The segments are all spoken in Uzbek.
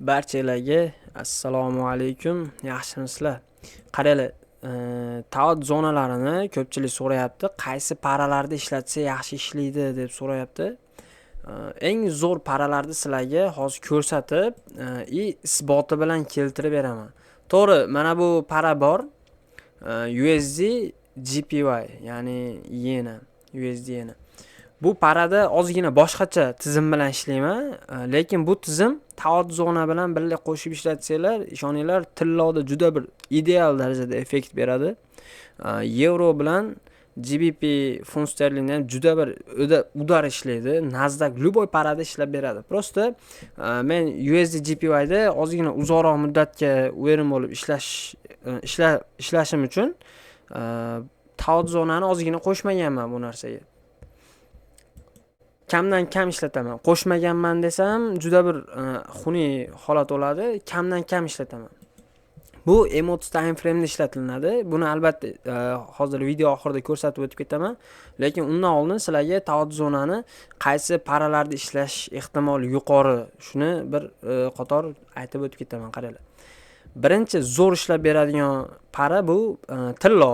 Barchalarga assalomu alaykum. Yaxshimisizlar? Qaranglar, tavot zonalarini ko'pchilik so'rayapti. Qaysi пара larda ishlatsa yaxshi ishlaydi deb so'rayapti. Eng zo'r пара larni sizlarga hozir ko'rsatib, и isboti bilan keltirib beraman. To'g'ri, mana bu пара bor. USD JPY, ya'ni yena, USD yena. Bu пара da ozgina boshqacha tizim bilan ishlayman, lekin bu tizim tavot zona bilan birga qo'shib ishlatsanglar, ishoninglar, tilloda juda bir ideal darajada effekt beradi. Yevro bilan GBP funt sterlingda ham juda bir удар ishlaydi. Nasdaq, любой пара da ishlab beradi. Просто men USD JPYda ozgina uzoqroq muddatga уверен bo'lib ishlashim uchun tavot zonani ozgina qo'shmaganman bu narsaga. Kamdan kam ishlataman. Qo'shmaganman desam, juda bir xunuk holat bo'ladi. Kamdan kam ishlataman. Bu M30 time frame'da ishlatilinadi. Buni albatta hozir video oxirida ko'rsatib o'tib ketaman. Lekin undan oldin sizlarga tavot zonani qaysi пара larda ishlash ehtimoli yuqori, shuni bir qator aytib o'tib ketaman, qaranglar. Birinchi zo'r ishlab beradigan пара bu tillo.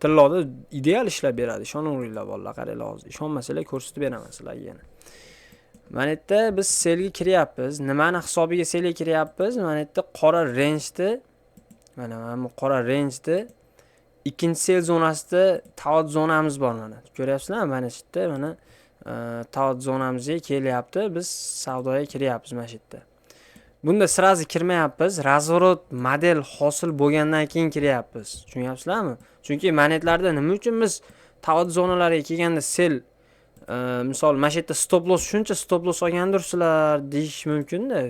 Tilloda ideal ishlab beradi. Ishonaveringlar, bolalar, qaranglar hozir. Ishonmasanglar, ko'rsatib beraman sizlarga yana. Mana yerda biz sellga kiryapmiz. Nimani hisobiga sellga kiryapmiz? Mana yerda qora rangeni, mana bu qora rangeni ikkinchi sell zonasida tavot zonamiz bor mana. Ko'ryapsizlarmi? Mana shu yerda mana tavot zonamizga kelyapti. Biz savdoga kiryapmiz mana shu yerda. Bunda сразу kirmayapmiz. Разворот model hosil bo'lgandan keyin kiryapmiz. Tushunyapsizlarmi? Chunki monetlarda nima uchun biz tavot zonalariga kelganda sell, misol, mana shu yerda stop loss, shuncha stop loss olgandirsizlar deyish mumkinda.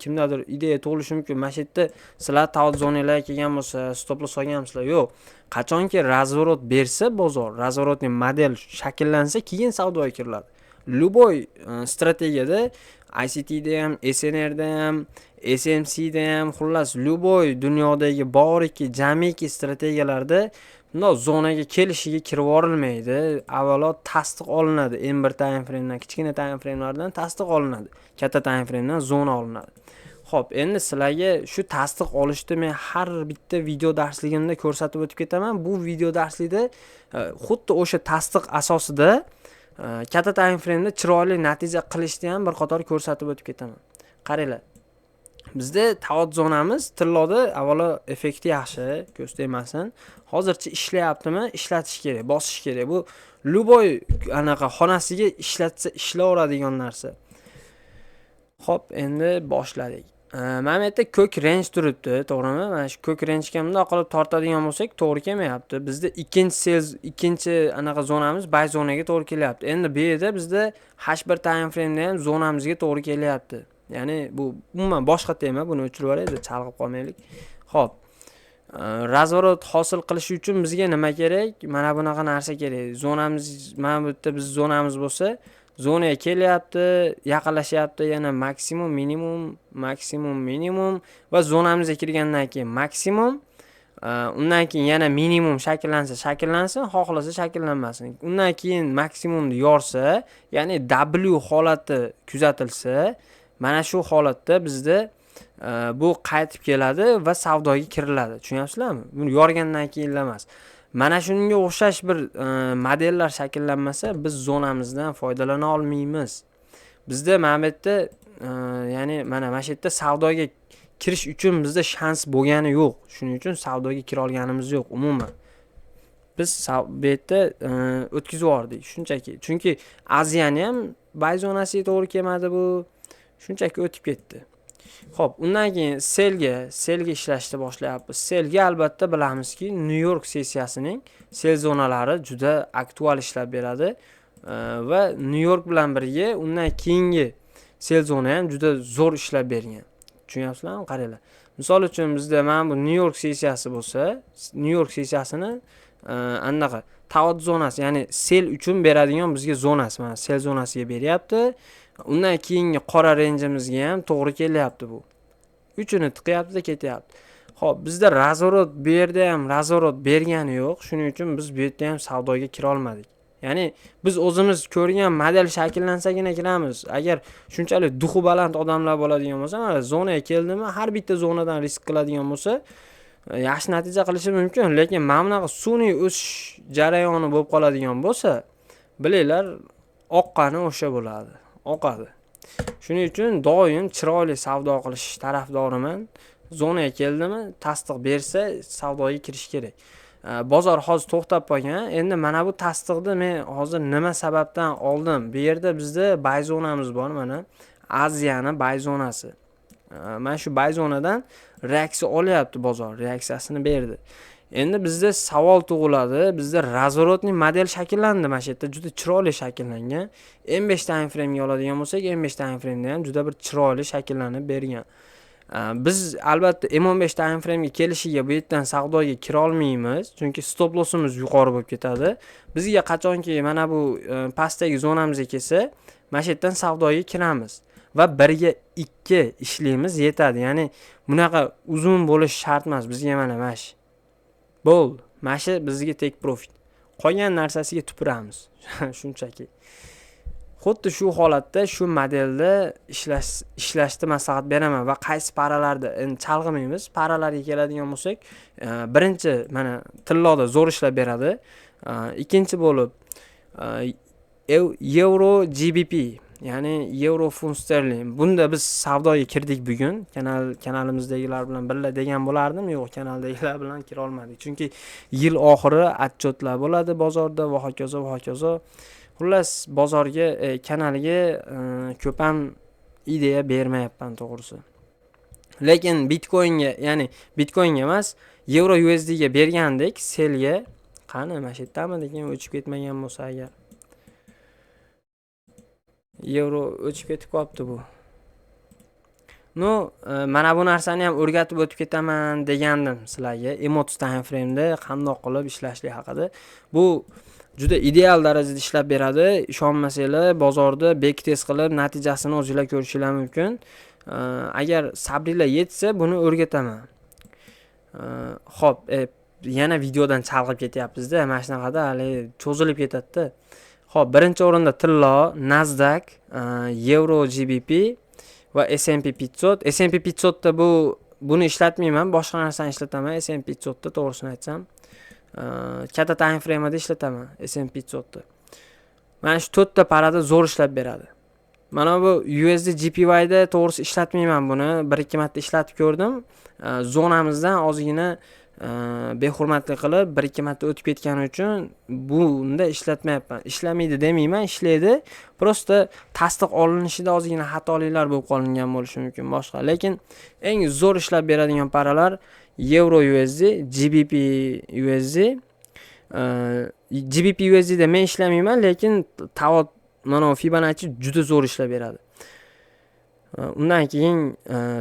Kimdadir ideya tug'ilishi mumkin, mana shu yerda sizlar tavot zonalarga kelgan bo'lsa, stop loss olganmisizlar? Yo'q, qachonki разворот bersa bozor, разворотный model shakllansa, keyin savdoga kiriladi любой strategiyada, ICTda ham, SNRda ham, SMCda ham, xullas, любой dunyodagi boriki, jamiki strategiyalarda bundoq zonaga kelishiga kirib yuborilmaydi. Avvalo tasdiq olinadi, M1 time framedan, kichkina time framelardan tasdiq olinadi, katta time framedan zona olinadi. Ho'p, endi sizlarga shu tasdiq olishni men har bitta video darsligimda ko'rsatib o'tib ketaman. Bu video darslikda xuddi o'sha tasdiq asosida katta time frameda chiroyli natija qilishni ham bir qator ko'rsatib o'tib ketaman. Qaranglar, bizda tavot zonamiz tilloda avvalo effekti yaxshi, ko'z tegmasin. Hozircha ishlayaptimi? Ishlatish kerak, bosish kerak. Bu любой anaqa xonasiga ishlatsa ishlayveradigan narsa. Ho'p, endi boshladik. Mana bu yerda ko'k range turibdi, to'g'rimi? Mana shu ko'k rangega bundoq qilib tortadigan bo'lsak, to'g'ri kelmayapti. Bizda ikkinchi sell, ikkinchi anaqa zonamiz buy zonaga to'g'ri kelyapti. Endi bu yerda bizda H1 time frameda ham zonamizga to'g'ri kelyapti. Ya'ni bu umuman boshqa tema, buni o'chirib yuboraylik, chalg'ib qolmaylik. Ho'p, разворот hosil qilish uchun bizga nima kerak? Mana bunaqa narsa kerak. Zonamiz mana bu yerda, biz zonamiz bo'lsa, zonaga kelyapti, yaqinlashyapti, yana maksimum, minimum, maksimum, minimum va zonamizga kirgandan keyin maksimum, undan keyin yana minimum shakllansa shakllansin, xohlasa shakllanmasin, undan keyin maksimumni yorsa, ya'ni W holati kuzatilsa, mana shu holatda bizda bu qaytib keladi va savdoga kiriladi. Tushunyapsizlarmi? Buni yorgandan keyin emas. Mana shunga o'xshash bir modellar shakllanmasa, biz zonamizdan foydalana olmaymiz. Bizda mana bu yerda, ya'ni mana shu yerda savdoga kirish uchun bizda shans bo'lgani yo'q. Shuning uchun savdoga kira olganimiz yo'q umuman. Biz bu yerda o'tkazib yubordik shunchaki, chunki Aziyani ham buy zonasiga to'g'ri kelmadi, bu shunchaki o'tib ketdi. Ho'p, undan keyin sellga ishlashni boshlayapmiz. Sellga, albatta, bilamizki, Nyu York sessiyasining sell zonalari juda aktual ishlab beradi va Nyu York bilan birga undan keyingi sell zona ham juda zo'r ishlab bergan. Tushunyapsizlarmi? Qaranglar, misol uchun, bizda mana bu Nyu York sessiyasi bo'lsa, Nyu York sessiyasini anaqa tavot zonasi, ya'ni sell uchun beradigan bizga zonasi, mana sell zonasiga beryapti. Undan keyingi qora rangimizga ham to'g'ri kelyapti. Bu uchini tiqyaptida ketyapti. Ho'p, bizda разворот, bu yerda ham разворот bergani yo'q. Shuning uchun biz bu yerda ham savdoga kira olmadik. Ya'ni Ya'ni biz o'zimiz ko'rgan model shakllansagina kiramiz. Agar shunchalik дух i baland odamlar bo'ladigan bo'lsa, mana zonaga keldimi, har bitta zonadan risk qiladigan bo'lsa, yaxshi natija qilishi mumkin. Lekin mana bunaqa sun'iy o'sish jarayoni bo'lib qoladigan bo'lsa, bilinglar, oqqani o'sha bo'ladi, oqadi. Shuning uchun doim chiroyli savdo qilish tarafdoriman. Zonaga keldimi, tasdiq bersa, savdoga kirish kerak. Bozor hozir to'xtab qolgan. Endi mana bu tasdiqni men hozir nima sababdan oldim? Bu yerda bizda buy zonamiz bor, mana Aziyani buy zonasi. Mana shu buy zonadan reaksiya olyapti bozor, reaksiyasini berdi. Endi bizda savol tug'iladi. Bizda разворотный model shakllandi, mana shu yerda juda chiroyli shakllangan. M5 time frame'ga oladigan bo'lsak, M5 time frame'da ham juda bir chiroyli shakllanib bergan. Biz albatta M15 time frame'ga kelishiga bu yerdan savdoga kira olmaymiz, chunki stop lossimiz yuqori bo'lib ketadi. Bizga qachonki mana bu pastdagi zonamizga kelsa, mana shu yerdan savdoga kiramiz va 1 ga 2 ishlaymiz, yetadi. Ya'ni bunaqa uzun bo'lishi shart emas bizga, mana shu. Bo'ldi. Mana shu bizga take profit. Qolgan narsasiga tupuramiz. Shunchaki. Xuddi shu holatda, shu modelda ishlashni maslahat beraman va qaysi пара larda endi chalg'imaymiz. Пара larga keladigan bo'lsak, birinchi mana tilloda zo'r ishlab beradi. Ikkinchi bo'lib yevro GBP, ya'ni yevro funt sterling. Bunda biz savdoga kirdik bugun. Kanalimizdagilar bilan birga degan bo'lardim. Yo'q, kanaldagilar bilan kira olmadik. Chunki yil oxiri отчет lar bo'ladi bozorda va hokazo va hokazo. Xullas, bozorga, kanalga ko'p ham ideya bermayapman, to'g'risi. Lekin Bitcoinga, ya'ni Bitcoinga emas, yevro USD ga bergandik sellga. Qani, mana shu yerdami degan, o'chib ketmagan bo'lsa agar. Yevro o'chib ketib qolibdi bu. Ну, mana bu narsani ham o'rgatib o'tib ketaman degandim sizlarga. M30 time frame'da qandoq qilib ishlashlik haqida. Bu juda ideal darajada ishlab beradi. Ishonmasanglar, bozorda backtest qilib natijasini o'zinglar ko'rishinglar mumkin. Agar sabringlar yetsa, buni o'rgataman. Xo'p, yana videodan chalg'ib ketyapmiz-da, mana shunaqada hali cho'zilib ketadi-da. Xo'p, birinchi o'rinda tillo, Nasdaq, Euro GBP va S&P 500. S&P 500 da buni ishlatmayman, boshqa narsani ishlataman S&P 500 da, to'g'risini aytsam. Katta time frame'da ishlataman S&P 500 da. Mana shu to'rtta пара da zo'r ishlab beradi. Mana bu USD JPY da to'g'risi ishlatmayman buni. Bir ikki marta ishlatib ko'rdim. Zonamizdan ozgina behurmatlik qilib bir ikki marta o'tib ketgani uchun bunda ishlatmayapman. Ishlamaydi demayman, ishlaydi. Просто tasdiq olinishida ozgina xatoliklar bo'lib qolingan bo'lishi mumkin boshqa. Lekin eng zo'r ishlab beradigan пара lar Euro USD, GBP USD, GBP USD da men ishlamayman, lekin Tavot mana Fibonacci juda zo'r ishlab beradi. Undan keyin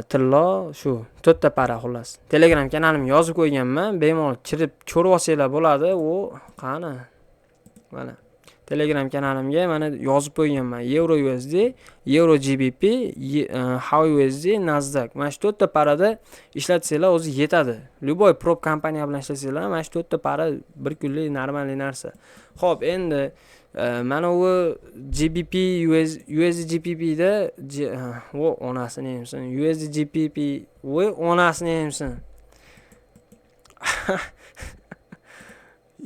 tillo, shu to'rtta пара xullas. Telegram kanalimga yozib qo'yganman, bemalol kirib ko'rib olsanglar bo'ladi. U qani? Mana Telegram kanalimga mana yozib qo'yganman. Euro USD, Euro GBP, XAU USD, Nasdaq. Mana shu to'rtta пара da ishlatsanglar o'zi yetadi. Любой prop kompaniya bilan ishlasanglar, mana shu to'rtta пара bir kunlik нормальный narsa. Xo'p, endi mana bu GBP US, USD GBP da o onasini emsin. USD GBP, voy onasini emsin.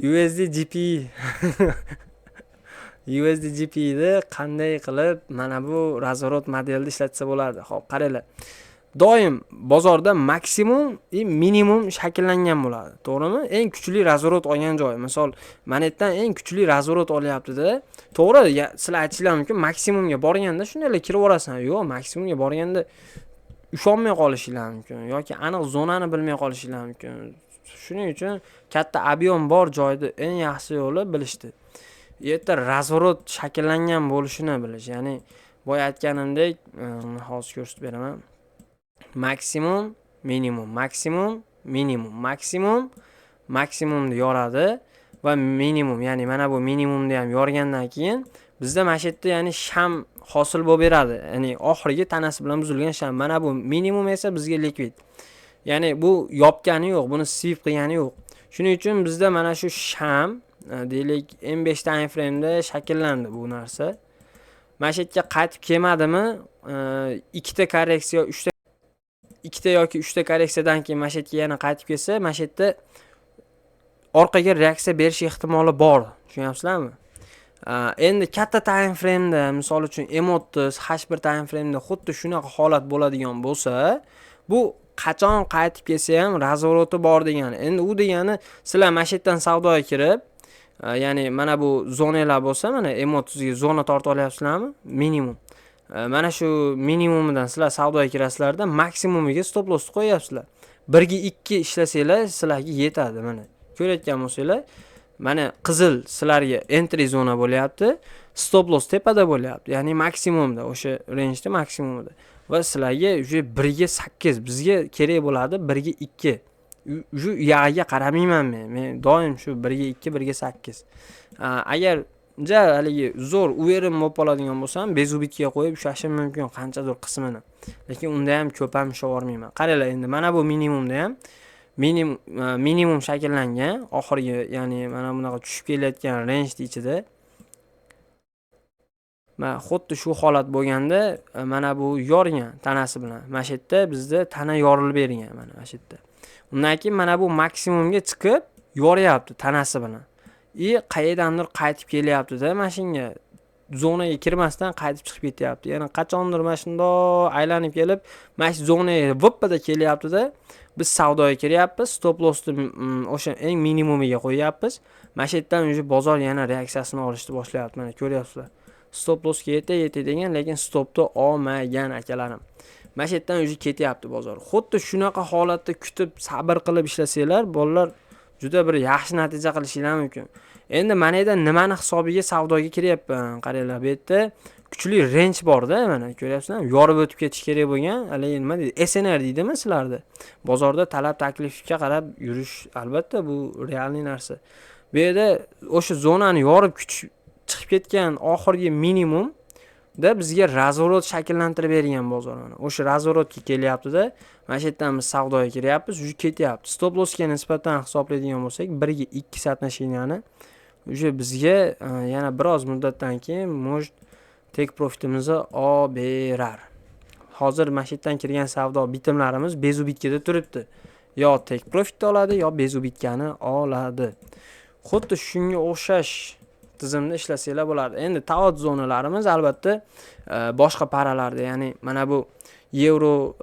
USD GP, USD GPda qanday qilib mana bu разворот modelni ishlatsa bo'ladi? Xo'p, qaranglar. Doim bozorda maksimum и minimum shakllangan bo'ladi, to'g'rimi? Eng kuchli разворот olgan joyi. Misol, mana yerdan eng kuchli разворот olyapti-da. To'g'ri, sizlar aytishinglar mumkin, maksimumga borganda shundaylar kirib yuborasan. Yo'q, maksimumga borganda usholmay qolishinglar mumkin yoki aniq zonani bilmay qolishinglar mumkin. Shuning uchun katta объем bor joyda eng yaxshi yo'li bilishdi. U yerda разворот shakllangan bo'lishini bilish. Ya'ni boya aytganimdek, hozir ko'rsatib beraman. Maksimum, minimum, maksimum, minimum, maksimum, maksimumni yoradi va minimum, ya'ni mana bu minimumni ham yorgandan keyin bizda mana shu yerda, ya'ni sham hosil bo'lib beradi. Ya'ni oxirgi tanasi bilan buzilgan sham. Mana bu minimum esa bizga likvid. Ya'ni bu yopgani yo'q, buni sweep qilgani yo'q. Shuning uchun bizda mana shu sham Deylik, M5 time frame'da shakllandi bu narsa. Mana shu yerga qaytib kelmadimi, ikkita korreksiya, uchta, ikkita yoki uchta korreksiyadan keyin mana shu yerga yana qaytib kelsa, mana shu yerda orqaga reaksiya berish ehtimoli bor, tushunyapsizlarmi? Endi katta time frame'da, misol uchun, M30, H1 time frame'da xuddi shunaqa holat bo'ladigan bo'lsa, bu qachon qaytib kelsa ham разворот i bor degani. Endi u degani, sizlar mana shu yerdan savdoga kirib, ya'ni mana bu zonalar bo'lsa, mana M30ga zona tortib olyapsizlarmi, minimum, mana shu minimumidan sizlar savdoga kirasizlarda, maksimumiga stop lossni qo'yyapsizlar. 1:2 ishlasanglar, sizlarga yetadi. Mana, ko'rayotgan bo'lsanglar, mana qizil sizlarga entry zona bo'lyapti, stop loss tepada bo'lyapti, ya'ni maksimumda, o'sha rangeda maksimumida, va sizlarga уже 1:8. Bizga kerak bo'ladi 1:2. Уже u yog'iga qaramayman men doim shu 1:2, 1:8. Agar ja haligi zo'r уверен bo'lib qoladigan bo'lsam, безубытка ga qo'yib ushlashim mumkin qanchadir qismini, lekin unda ham ko'p ham ushlab yubormayman. Qaranglar, endi mana bu minimumda ham minimum shakllangan oxirgi, ya'ni mana bunaqa tushib kelayotgan rangeni ichida. Mana, xuddi shu holat bo'lganda, mana bu yorgan tanasi bilan, mana shu yerda bizda tana yorilib bergan, mana shu yerda. Undan keyin mana bu maksimumga chiqib yoryapti tanasi bilan и qayerdandir qaytib kelyaptida, mana shunga zonaga kirmasdan qaytib chiqib ketyapti. Yana qachondir mana shundoq aylanib kelib, mana shu zonaga vippada kelyaptida, biz savdoga kiryapmiz, stop lossni o'sha eng minimumiga qo'yyapmiz. Mana shu yerdan уже bozor yana reaksiyasini olishni boshlayapti. Mana, ko'ryapsizlar, stop lossga yetay yetay degan, lekin stopni olmagan akalarim. Mana shu yerdan уже ketyapti bozor. Xuddi shunaqa holatda kutib, sabr qilib ishlasanglar, bolalar, juda bir yaxshi natija qilishinglar mumkin. Endi mana yerda nimani hisobiga savdoga kiryapman? Qaranglar, bu yerda kuchli range borda, mana, ko'ryapsizlarmi? Yorib o'tib ketish kerak bo'lgan haligi, nima deydi, SNR deydimi sizlarda? Bozorda talab taklifga qarab yurish, albatta, bu реальный narsa. Bu yerda o'sha zonani yorib kuch chiqib ketgan oxirgi minimumda bizga разворот shakllantirib bergan bozor. Mana, o'sha разворот ga kelyaptida, mana shu yerdan biz savdoga kiryapmiz, уже ketyapti. Stop lossga nisbatan hisoblaydigan bo'lsak, 1:2 соотношения ni уже bizga yana biroz muddatdan keyin, может, take profitimizni olib berar. Hozir mana shu yerdan kirgan savdo bitimlarimiz безубытка da turibdi, yo take profitni oladi, yo безубытка ni oladi. Xuddi shunga o'xshash tizimda ishlasanglar bo'ladi. Endi taot zonalarimiz, albatta, boshqa пара larda, ya'ni mana bu yevro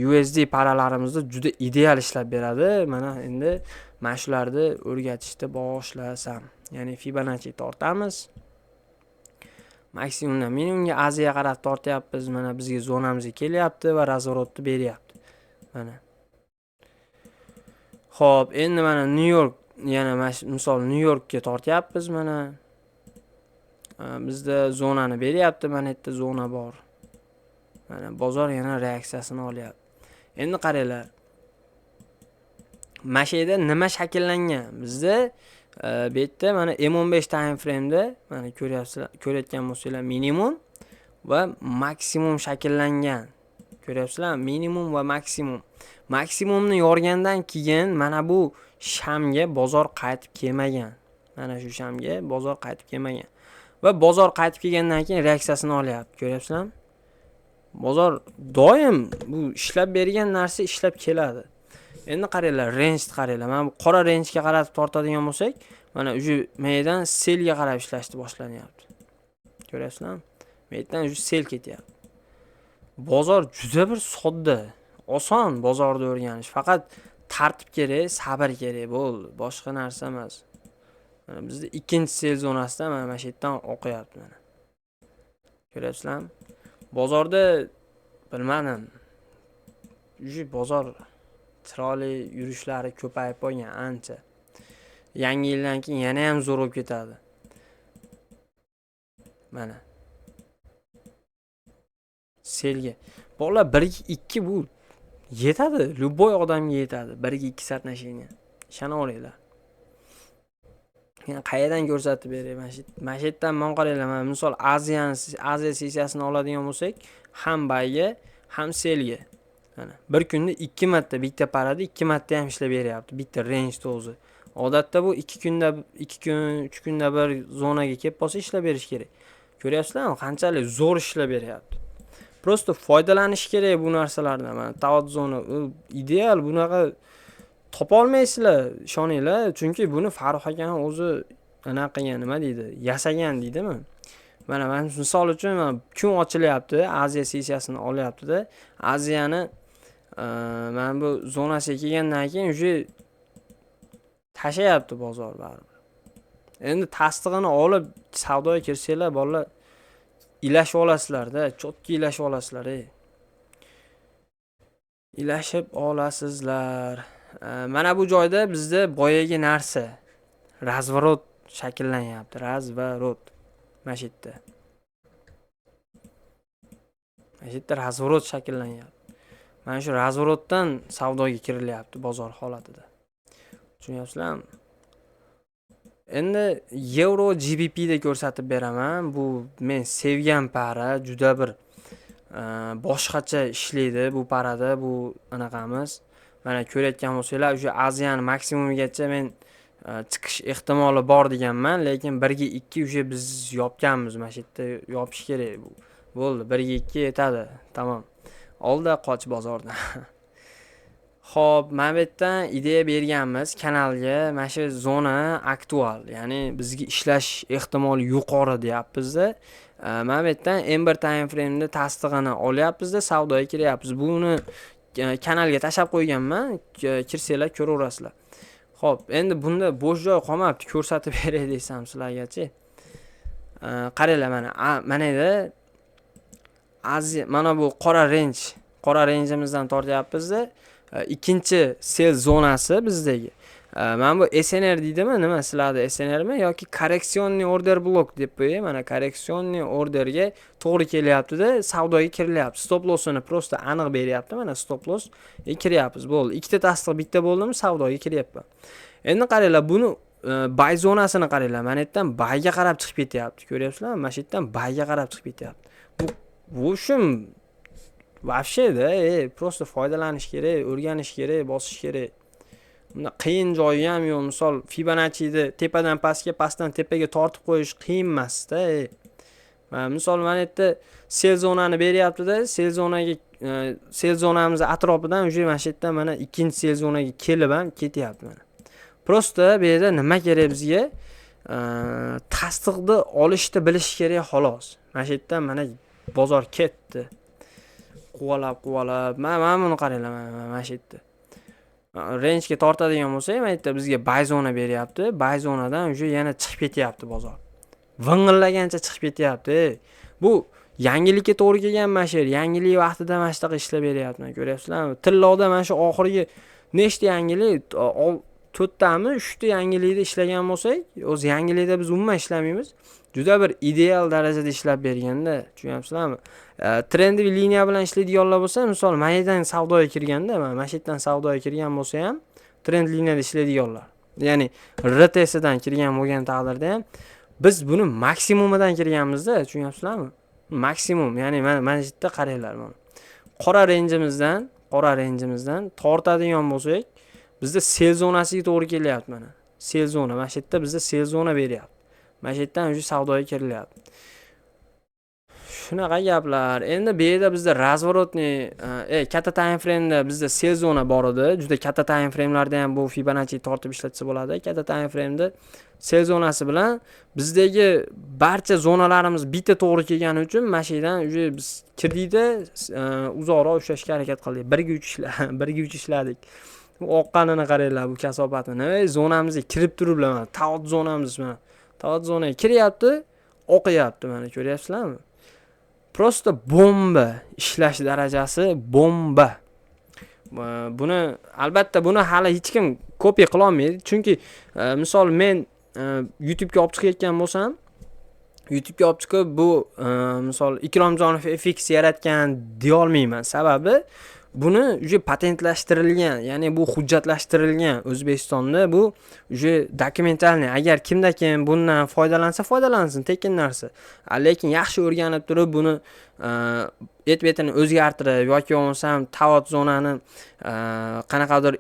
USD пара larimizda juda ideal ishlab beradi. Mana, endi mana shularni o'rgatishni boshlasam, ya'ni Fibonacci tortamiz, maksimumdan minimumga Aziyaga qarab tortyapmiz. Mana, bizga zonamizga kelyapti va разворот ni beryapti, mana. Ho'p, endi mana Nyu York, yana mana shu misol Nyu Yorkka tortyapmiz. Mana, bizda zonani beryapti, mana yerda zona bor. Mana, bozor yana reaksiyasini olyapti. Endi qaranglar, mana shu yerda nima shakllangan bizda? Bu yerda mana M15 time frame'da, mana, ko'ryapsizlar, ko'rayotgan bo'lsanglar, minimum va maksimum shakllangan. Ko'ryapsizlarmi? Minimum va maksimum. Maksimumni yorgandan keyin mana bu shamga bozor qaytib kelmagan. Mana shu shamga bozor qaytib kelmagan va bozor qaytib kelgandan keyin reaksiyasini olyapti. Ko'ryapsizlarmi? Bozor doim bu ishlab bergan narsa ishlab keladi. Endi qaranglar, range qaranglar. Mana bu qora rangega qarab tortadigan bo'lsak, mana, уже mana yerdan sellga qarab ishlashni boshlanyapti. Ko'ryapsizlarmi? Bu yerdan уже sell ketyapti. Bozor juda bir sodda, oson bozorni o'rganish. Faqat tartib kerak, sabr kerak, bo'ldi, boshqa narsa emas. Mana, bizda ikkinchi sell zonasida mana shu yerdan oqyapti, mana. Ko'ryapsizlarmi? Bozorda, bilmadim, уже bozor chiroyli yurishlari ko'payib qolgan ancha. Yangi yildan keyin yana ham zo'r bo'lib ketadi. Mana. Sellga. Bolalar, 1:2 bu yetadi. Любой odamga yetadi. 1:2 соотношение. Ishonaveringlar. Yana qayerdan ko'rsatib beray? Mana shu yerdan mana, qaranglar, mana, misol, Aziyani, Aziya sessiyasini oladigan bo'lsak, ham buyga, ham sellga. Mana, bir kunda ikki marta, bitta пара da ikki marta ham ishlab beryapti. Bitta range o'zi. Odatda bu 2 kunda, 2 kun, 3 kunda bir zonaga kelib qolsa ishlab berish kerak. Ko'ryapsizlarmi, qanchalik zo'r ishlab beryapti. Просто foydalanish kerak bu narsalardan. Mana Taot zona ideal, bunaqa topa olmaysizlar, ishoninglar, chunki buni Farruh akani o'zi anaqa qilgan, nima deydi, yasagan deydimi? Mana men misol uchun mana kun ochilyapti, Aziya sessiyasini olyapti-da. Aziyani mana bu zonasiga kelgandan keyin уже tashlayapti bozor baribir. Endi tasdig'ini olib savdoga kirsanglar, bolalar ilashib olasizlar-da, чётко ilashib olasizlar, ey. Ilashib olasizlar. Mana bu joyda bizda boyagi narsa разворот shakllanyapti, разворот. Mana shu yerda. Mana shu yerda разворот shakllanyapti. Mana shu разворот dan savdoga kirilyapti bozor holatida. Tushunyapsizlarmi? Endi Euro GBP da ko'rsatib beraman. Bu men sevgan пара, juda bir boshqacha ishlaydi bu пара da, bu anaqamiz. Mana ko'rayotgan bo'lsanglar, o'sha Aziyani maksimumigacha men chiqish ehtimoli bor deganman, lekin 1 ga 2 o'sha biz yopganmiz, mana shu yerda yopish kerak bu. Bo'ldi, 1 ga 2 yetadi. Tamom. Oldi qoch bozordan. Xo'p, mana bu yerdan ideya berganmiz kanalga. Mana shu zona aktual, ya'ni bizga ishlash ehtimoli yuqori deyapmiz-da. Mana bu yerdan M1 time frame'da tasdig'ini olyapmiz-da, savdoga kiryapmiz. Buni kanalga tashlab qo'yganman, kirsanglar ko'raverasizlar. Xo'p, endi bunda bo'sh joy qolmabdi, ko'rsatib beray desam sizlargachi. Qaranglar mana, mana yerda Aziya, mana bu qora range, qora rangeimizdan tortyapmiz-da. Ikkinchi sell zonasi bizdagi. Mana bu SNR deydimi? Nima sizlarda SNRmi yoki коррекционный order block deb qo'yay. Mana коррекционный orderga to'g'ri kelyapti-da, savdoga kirilyapti. Stop lossini просто aniq beryapti. Mana stop loss kiryapmiz. Bo'ldi. Ikkita tasdiq bitta bo'ldimi? Savdoga kiryapman. Endi qaranglar, buni buy zonasini qaranglar. Mana yerdan buyga qarab chiqib ketyapti. Ko'ryapsizlarmi? Mana shu yerdan buyga qarab chiqib ketyapti. Bu в общем вообще da, просто foydalanish kerak, o'rganish kerak, bosish kerak. Unda qiyin joyi ham yo'q. Misol Fibonacci'ni tepadan pastga, pastdan tepaga tortib qo'yish qiyin emas-da. Mana misol mana yerda sell zonani beryapti-da, sell zonaga sell zonamiz atrofidan уже mana shu yerdan mana ikkinchi sell zonaga kelib ham ketyapti mana. Просто bu yerda nima kerak bizga? Tasdiqni olishni bilish kerak xolos. Mana shu yerdan mana bozor ketdi. Quvalab, quvalab. Mana buni qaranglar, mana shu yerda. Rangega tortadigan bo'lsak, mana yerda bizga buy zona beryapti. Buy zonadan уже yana chiqib ketyapti bozor. Ving'illagancha chiqib ketyapti. Bu yangilikka to'g'ri kelgan mana shu yer. Yangilik vaqtida mana shunaqa ishlab beryapti. Mana ko'ryapsizlarmi? Tilloda mana shu oxirgi nechta yangilik, to'rttami, uchta yangilikda ishlagan bo'lsak, o'zi yangilikda biz umuman ishlamaymiz. Juda bir ideal darajada ishlab berganda, tushunyapsizlarmi? Трендовый liniya bilan ishlaydiganlar bo'lsa, misol mana yerdan savdoga kirganda, mana shu yerdan savdoga kirgan bo'lsa ham, trend liniyada ishlaydiganlar, ya'ni RTSdan kirgan bo'lgan taqdirda ham biz buni maksimumidan kirganmizda, tushunyapsizlarmi? Maksimum, ya'ni mana shu yerda qaranglar, mana qora rangeimizdan tortadigan bo'lsak, bizda sell zonasiga to'g'ri kelyapti mana. Sell zona, mana shu yerda bizda sell zona beryapti. Mana shu yerdan уже savdoga kirilyapti. Shunaqa gaplar. Endi bu yerda bizda разворотный katta time frame'da bizda sell zona bor edi. Juda katta time frame'larda ham bu Fibonacci tortib ishlatsa bo'ladi. Katta time frame'da sell zonasi bilan bizdagi barcha zonalarimiz bitta to'g'ri kelgani uchun mana shu yerdan уже biz kirdikda, uzoqroq ushlashga harakat qildik. 1 ga 3 1 ga 3 ishladik. Oqqanini qaranglar bu kasofatini. Ey, zonamizga kirib turiblar mana. Taot zonamiz mana. Taot zonaga kiryapti, oqyapti mana, ko'ryapsizlarmi? Просто bomba, ishlash darajasi bomba. Buni albatta buni hali hech kim kopiya qila olmaydi. Chunki misol men YouTube'ga olib chiqayotgan bo'lsam, YouTube'ga olib chiqib bu misol Ikromjonov FX yaratgan deya olmayman. Sababi buni уже patentlashtirilgan, ya'ni bu hujjatlashtirilgan O'zbekistonda, bu уже документальный. Agar kimda kim bundan foydalansa, foydalansin, tekin narsa. Lekin yaxshi o'rganib turib buni et betini o'zgartirib yoki bo'lmasam taot zonani qanaqadir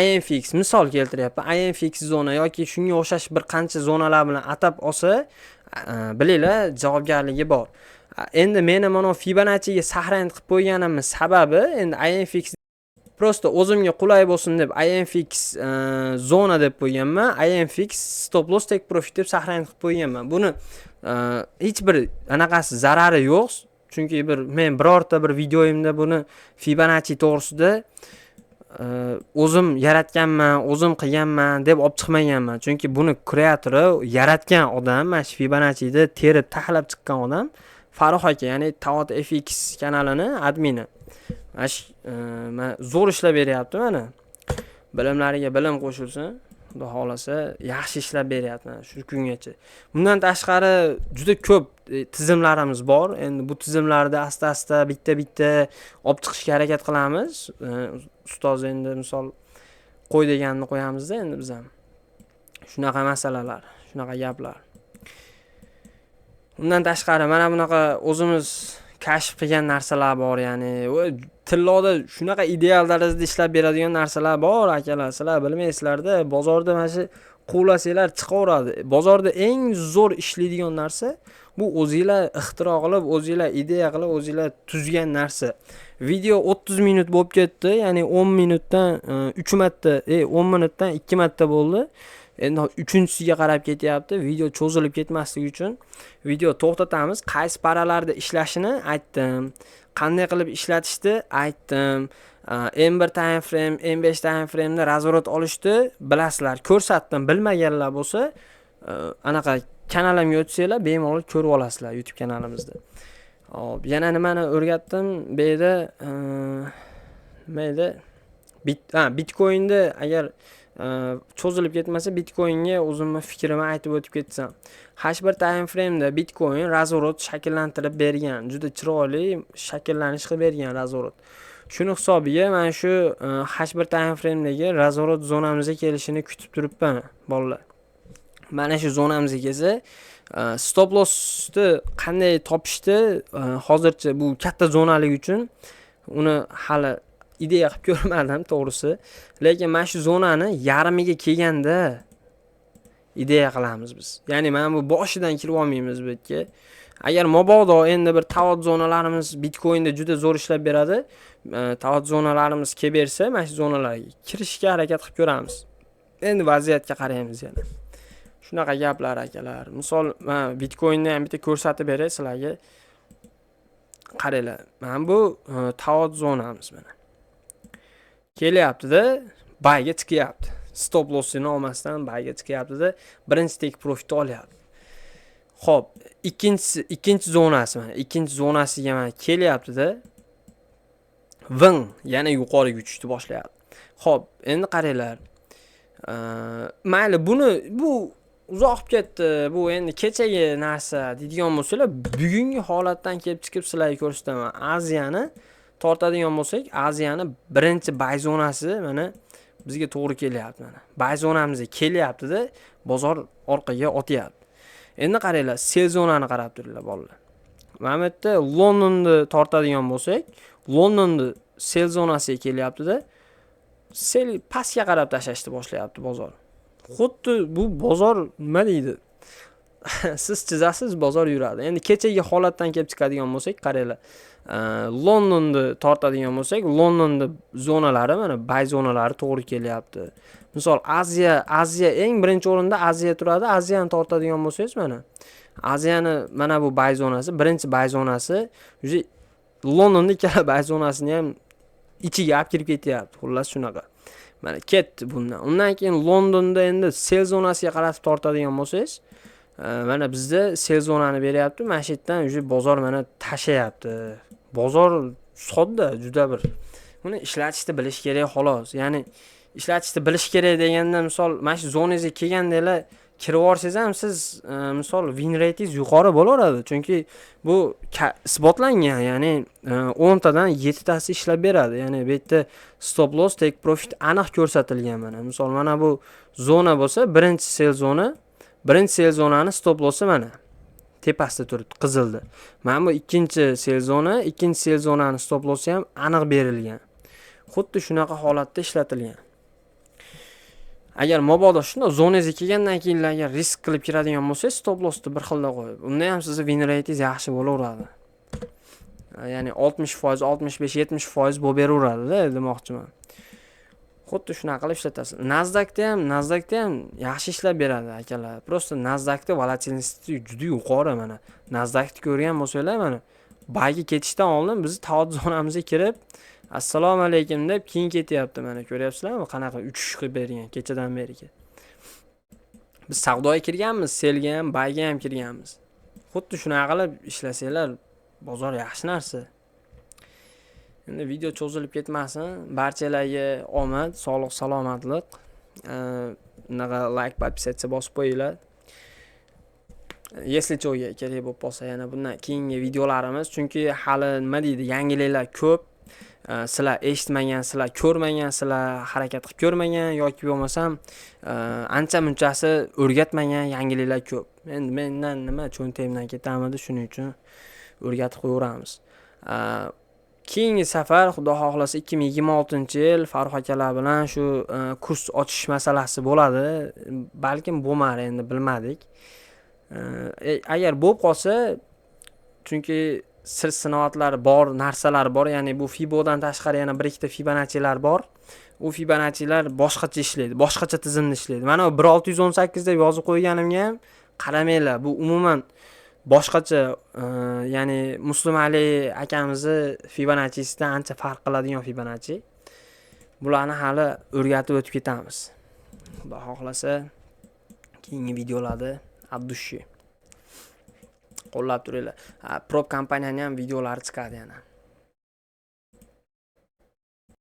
IMFX misol keltiryapman, IMFX zona yoki shunga o'xshash bir qancha zonalar bilan atab olsa, bilinglar, javobgarligi bor. Endi meni mana Fibonacciga сохранить qilib qo'yganimni sababi, endi IMFX просто o'zimga qulay bo'lsin deb IMFX zona deb qo'yganman, IMFX stop loss, take profit deb сохранить qilib qo'yganman. Buni hech bir anaqasi, zarari yo'q, chunki bir men birorta bir videoyimda buni Fibonacci to'g'risida o'zim yaratganman, o'zim qilganman deb olib chiqmaganman, chunki buni kreatori, yaratgan odam, mana shu Fibonaccini terib, taxlab chiqqan odam Farruh aka, ya'ni Tavot FX kanalini admini. Mana shu zo'r ishlab beryapti, mana bilimlariga bilim qo'shilsin, xudo xohlasa, yaxshi ishlab beryapti mana shu kungacha. Bundan tashqari juda ko'p tizimlarimiz bor. Endi bu tizimlarni asta asta, bitta bitta olib chiqishga harakat qilamiz. Ustoz endi misol qo'y deganini qo'yamizda endi biz ham. Shunaqa masalalar, shunaqa gaplar. Undan tashqari mana bunaqa o'zimiz kashf qilgan narsalar bor, ya'ni tilloda shunaqa ideal darajada ishlab beradigan narsalar bor, akalar, sizlar bilmaysizlarda. Bozorda mana shu quvlasanglar chiqaveradi. Bozorda eng zo'r ishlaydigan narsa bu o'zinglar ixtiro qilib, o'zinglar ideya qilib, o'zinglar tuzgan narsa. Video 30 minut bo'lib ketdi, ya'ni 10 minutdan 3 marta, 10 minutdan 2 marta bo'ldi, endi uchinchisiga qarab ketyapti. Video cho'zilib ketmasligi uchun video to'xtatamiz. Qaysi пара larda ishlashini aytdim, qanday qilib ishlatishni aytdim, M1 time frame, M5 time frameda разворот olishni bilasizlar, ko'rsatdim. Bilmaganlar bo'lsa, anaqa kanalimga o'tsanglar, bemalol ko'rib olasizlar YouTube kanalimizda. Hop, yana nimani o'rgatdim bu yerda? Nima edi? Ha, bitcoinda, agar cho'zilib ketmasa, bitcoinga o'zimni fikrimni aytib o'tib ketsam, H1 time frameda bitcoin разворот shakllantirib bergan, juda chiroyli shakllanish qilib bergan разворот. Shuni hisobiga mana shu H1 time framedagi разворот zonamizga kelishini kutib turibman, bolalar. Mana shu zonamizga kelsa, stop lossni qanday topishni hozircha bu katta zonalik uchun uni hali ideya qilib ko'rmadim, to'g'risi, lekin mana shu zonani yarmiga kelganda ideya qilamiz biz, ya'ni mana bu boshidan kirib olmaymiz bu yerga. Agar mabodo endi bir tavot zonalarimiz bitcoinda juda zo'r ishlab beradi, tavot zonalarimiz kelib bersa, mana shu zonalarga kirishga harakat qilib ko'ramiz. Endi vaziyatga qaraymiz yana. Shunaqa gaplar, akalar. Misol, mana bitcoinni ham bitta ko'rsatib beray sizlarga. Qaranglar, mana bu tavot zonamiz, mana kelyaptida, buyga chiqyapti, stop lossini olmasdan buyga chiqyaptida, birinchi take profitni olyapti. Ho'p, ikkinchisi, ikkinchi zonasi, mana ikkinchi zonasiga mana kelyaptida, ving, yana yuqoriga uchishni boshlayapti. Ho'p, endi qaranglar, mayli, buni bu uzoq bo'lib ketdi, bu endi kechagi narsa deydigan bo'lsanglar, bugungi holatdan kelib chiqib sizlarga ko'rsataman. Aziyani tortadigan bo'lsak, Aziyani birinchi buy zonasi mana bizga to'g'ri kelyapti. Mana buy zonamizga kelyaptida, bozor orqaga otyapti. Endi qaranglar, sell zonani qarab turinglar, bolalar. Mana bu yerda Londonni tortadigan bo'lsak, Londonni sell zonasiga kelyaptida, sell, pastga qarab tashlashni boshlayapti bozor. Xuddi bu bozor nima deydi, siz chizasiz, bozor yuradi. Endi kechagi holatdan kelib chiqadigan bo'lsak, qaranglar, Londonni tortadigan bo'lsak, Londonni zonalari, mana buy zonalari to'g'ri kelyapti. Misol, Aziya eng birinchi o'rinda Aziya turadi. Aziyani tortadigan bo'lsangiz, mana Aziyani mana bu buy zonasi, birinchi buy zonasi уже Londonni ikkala buy zonasini ham ichiga olib kirib ketyapti. Xullas, shunaqa, mana ketdi bundan. Undan keyin Londonda endi sell zonasiga qaratib tortadigan bo'lsangiz, mana bizda sell zonani beryapti. Mana shu yerdan уже bozor mana tashlayapti. Bozor sodda juda bir, uni ishlatishni bilish kerak, xolos. Ya'ni ishlatishni bilish kerak deganda, misol, mana shu zonangizga kelgandanglar kirib yuborsangiz ham, siz misol, win rateingiz yuqori bo'laveradi, chunki bu isbotlangan, ya'ni 10 tadan yettitasi ishlab beradi. Ya'ni bu yerda stop loss, take profit aniq ko'rsatilgan. Mana misol, mana bu zona bo'lsa, birinchi sell zona, birinchi sell zonani stop lossi mana tepasida turibdi qizilda. Mana bu ikkinchi sell zona, ikkinchi sell zonani stop lossi ham aniq berilgan. Xuddi shunaqa holatda ishlatilgan. Agar mabodo shundoq zonangizga kelgandan keyin agar risk qilib kiradigan bo'lsangiz, stop lossni bir xilda qo'yib, unda ham sizni win ratingiz yaxshi bo'laveradi. Ya'ni 60%, 65, 70% bo'lib beraveradida, demoqchiman. Xuddi shunaqa qilib ishlatasiz. Nasdaqda ham yaxshi ishlab beradi, akalar. Просто Nasdaqda волатильность i juda yuqori mana. Nasdaqni ko'rgan bo'lsanglar, mana buyga ketishdan oldin bizni taot zonamizga kirib, "Assalomu alaykum" deb keyin ketyapti, mana ko'ryapsizlarmi, qanaqa uchish qilib bergan kechadan beri. Biz savdoga kirganmiz, sellga ham, buyga ham kirganmiz. Xuddi shunaqa qilib ishlasanglar, bozor yaxshi narsa. Endi video cho'zilib ketmasin. Barchalarga omad, sog'lik, salomatlik. Unaqa like, подписаться bosib qo'yinglar. Если что, kerak bo'lib qolsa yana bundan keyingi videolarimiz, chunki hali, nima deydi, yangiliklar ko'p. Sizlar eshitmagan, sizlar ko'rmagan, sizlar harakat qilib ko'rmagan yoki bo'lmasam ancha munchasi o'rgatmagan yangiliklar ko'p. Endi mendan nima, cho'ntagimdan ketamidi, shuning uchun o'rgatib qo'yaveramiz. Keyingi safar, xudo xohlasa, 2026-yil Farruh akalar bilan shu kurs ochish masalasi bo'ladi. Balkim bo'lmar, endi bilmadik. Agar bo'lib qolsa, chunki sir sinoatlari bor, narsalar bor, ya'ni bu Fibodan tashqari yana bir ikkita Fibonaccilar bor. U Fibonaccilar boshqacha ishlaydi, boshqacha tizimda ishlaydi. Mana bu 1618 deb yozib qo'yganimga ham qaramanglar, bu umuman boshqacha, ya'ni Muslim Ali akamizni Fibonacchisidan ancha farq qiladigan Fibonacci. Bularni hali o'rgatib o'tib ketamiz. Xudo xohlasa, keyingi videolarda от души qo'llab turinglar. Prop kompaniyani ham videolari chiqadi yana.